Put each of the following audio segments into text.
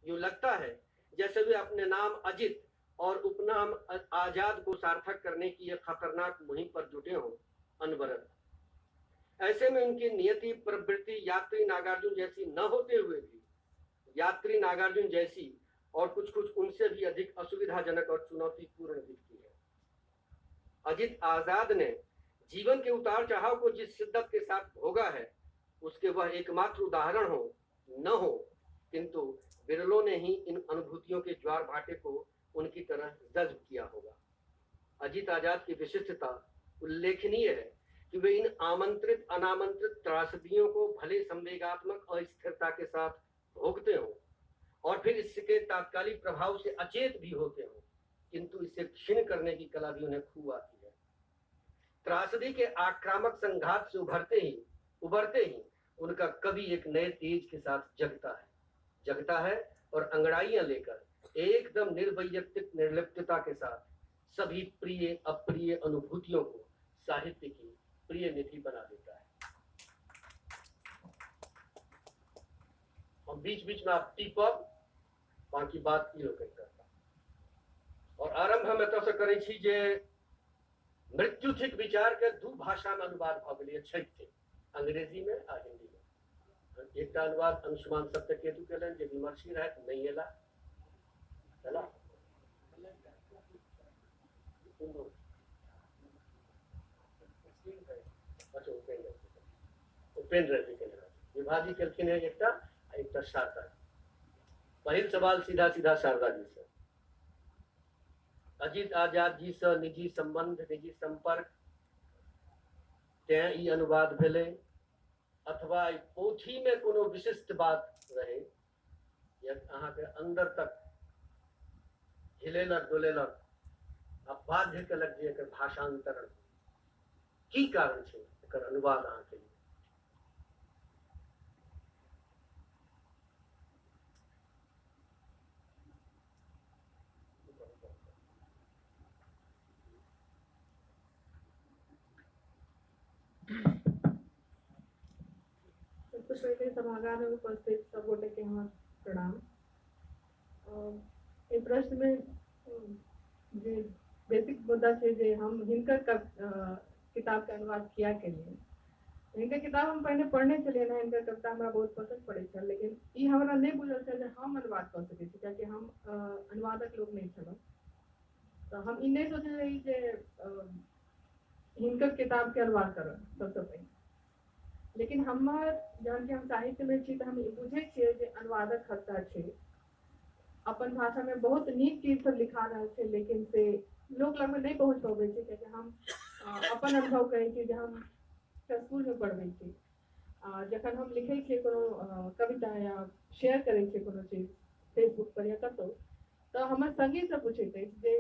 यूं लगता है जैसे वे अपने नाम अजित और उपनाम आजाद को सार्थक करने की एक खतरनाक मुहिम पर जुटे हों अनवरत। ऐसे में उनकी नियति प्रवृत्ति यात्री नागार्जुन जैसी न होते हुए भी यात्री नागार्जुन जैसी और कुछ कुछ उनसे भी अधिक असुविधाजनक और चुनौतीपूर्ण दिखती है। अजित आजाद ने जीवन के उतार चढ़ाव को जिस शिद्दत के साथ भोगा है उसके वह एकमात्र उदाहरण हो न हो, किंतु बिरलों ने ही इन अनुभूतियों के ज्वार भाटे को उनकी तरह जज्ब किया होगा। अजित आजाद की विशिष्टता उल्लेखनीय है कि वे इन आमंत्रित अनामंत्रित त्रासदियों को भले संवेगात्मक अस्थिरता के साथ भोगते हों और फिर इसके तात्कालिक प्रभाव से अचेत भी होते हों, किंतु इसे क्षीण करने की कला भी उन्हें खूब आती है। त्रासदी के आक्रामक संघात से उभरते ही उनका कवि एक नए तेज के साथ जगता है और अंगड़ाइयां लेकर एकदम निर्वैयक्तिक निर्लिप्तता के साथ सभी प्रिय अप्रिय अनुभूतियों को साहित्य की प्रिय निधि बना देता है। हम बीच बीच में आप टीपब, बाकी बात ई लोकनि करता। और आरंभ हम एतऽ से करै छी जे मृत्यु थिक विचार के दू भाषा में अनुवाद भऽ गेलैए, छपि अंग्रेजी में आ हिंदी में। एकटा अनुवाद अंशुमान सत्यकेतु केलनि जे विमर्शी रहथि, नहि एला। एला? अच्छा, उपेंद्र जी केने रहथि। विभाजी केलखिन हेँ एकटा आ एकटा शारदा जी। पहिल सवाल सीधा सीधा शारदा जी से, अजित आजाद जी से निजी संबंध, निजी संपर्क तें ई अनुवाद भेलै, अथवा एहि पोथी में कोनो विशिष्ट बात रहे या अहाँके अंदर तक हिलेलक डोलेलक आ बाध्य केलक जे एकर भाषांतरण, की कारण छै एकर अनुवाद अहाँके लिए? सबसँ पहिले सभागार में उपस्थित सब गोटे के हमर प्रणाम। एहि प्रश्न में जे बेसिक मुद्दा छै जे हम हिनकर किताब के अनुवाद किया केलियै। हिनकर किताब हम पहिने पढ़ने छलियै हँ, हिनकर कविता हमरा बहुत पसंद पड़ै छल, लेकिन ई हमरा नहि बुझल छल जे हम अनुवाद कऽ सकै छी, कियाकि हम अनुवादक लोक नहि छलहुँ। तऽ हम ई नहि सोचने रही जे हिनकर किताब के अनुवाद करब सबसँ पहिने। लेकिन हमर जहन कि हम साहित्य में छी तऽ हम ई बुझै छियै जे अनुवादक खगता छै। अपन भाषा में बहुत नीक चीज सब लिखा रहल छै, लेकिन से लोक लगमे नहि पहुँच पबै छै, कियाकि हम अपन अनुभव कहै छी जे हम स्कूल में पढ़बै छी। जखन हम लिखै छियै कोनो कविता या शेयर करै छियै कोनो चीज फेसबुक पर या कतहु, तऽ हमर संगी सब पूछैत अछि जे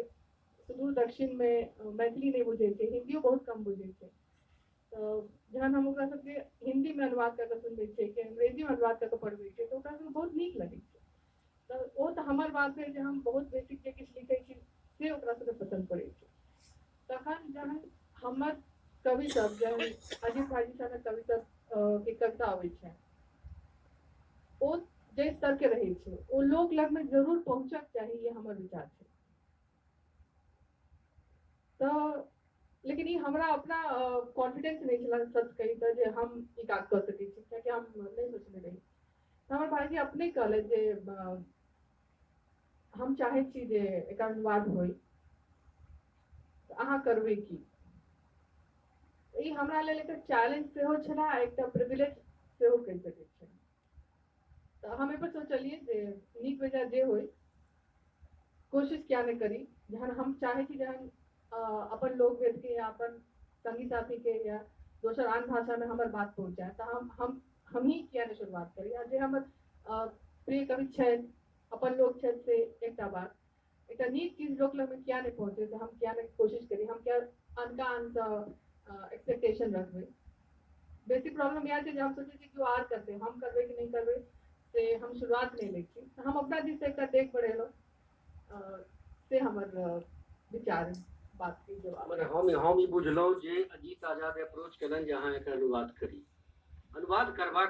सुदूर दक्षिण में मैथिली नहि बुझै छै, हिन्दियो बहुत कम बुझै छै। तऽ जहन हम ओकरा सबके हिन्दी में अनुवाद कऽ कऽ सुनबै छियै कि अंग्रेजी में अनुवाद कऽ कऽ पढ़बै छियै, तऽ ओकरा सबके बहुत नीक लगै छै। तऽ ओ तऽ हमर बात भेल जे हम बहुत बेसिक जे किछु लिखै छी से ओकरा सबके पसन्द पड़ै छै। तखन जहन हमर कवि सब, जहन अजित भाईजी सनक कवि सब के कविता अबै छै, ओ जाहि स्तर के रहै छै ओ लोक लगमे जरूर पहुँचक चाही, ये हमर विचार छै। तऽ लेकिन ई हमरा अपना कॉन्फिडेंस नहि छल, सच कही तऽ, जे हम ई काज कऽ सकै छी, कियाकि हम नहि सोचने रही। तऽ हमर भाईजी अपने कहलथि जे हम चाहै छी जे एकर अनुवाद होइ, तऽ अहाँ करबै की? ई हमरा लेल एकटा चैलेंज सेहो छलै आ एकटा प्रिविलेज सेहो कहि सकै छियै। तऽ हम एहिपर सोचलियै जे नीक बेजाय जे होइ, कोशिश किया नहि करी। जहन हम चाहै छी जहन अपन लोक वेदके या अपन संगी साथीके या दोसर आन भाषामे हमर बात पहुँचाए, तऽ हमही किया नहि शुरुआत करी। आ जे हमर प्रिय कवि छथि, अपन लोक छथि, से एकटा बात, एकटा नीक चीज लोक लगमे किया नहि पहुँचे, तऽ हम किया नहि कोशिश करी, हम किया अनका आनसँ एक्सपेक्टेशन रखबै। बेसिक प्रॉब्लम इएह छै जे हम सोचै छी केओ आर करतै, हम करबै कि नहि करबै से हम शुरुआत नहि लै छी। तऽ हम अपना दिससँ एकटा डेग बढ़ेलहुँ, से हमर विचार बात के जवाब। मने हम ई बुझलहुँ जे अजीत आजाद अप्रोच केलनि जे अहाँ एकर अनुवाद करी। अनुवाद करबाक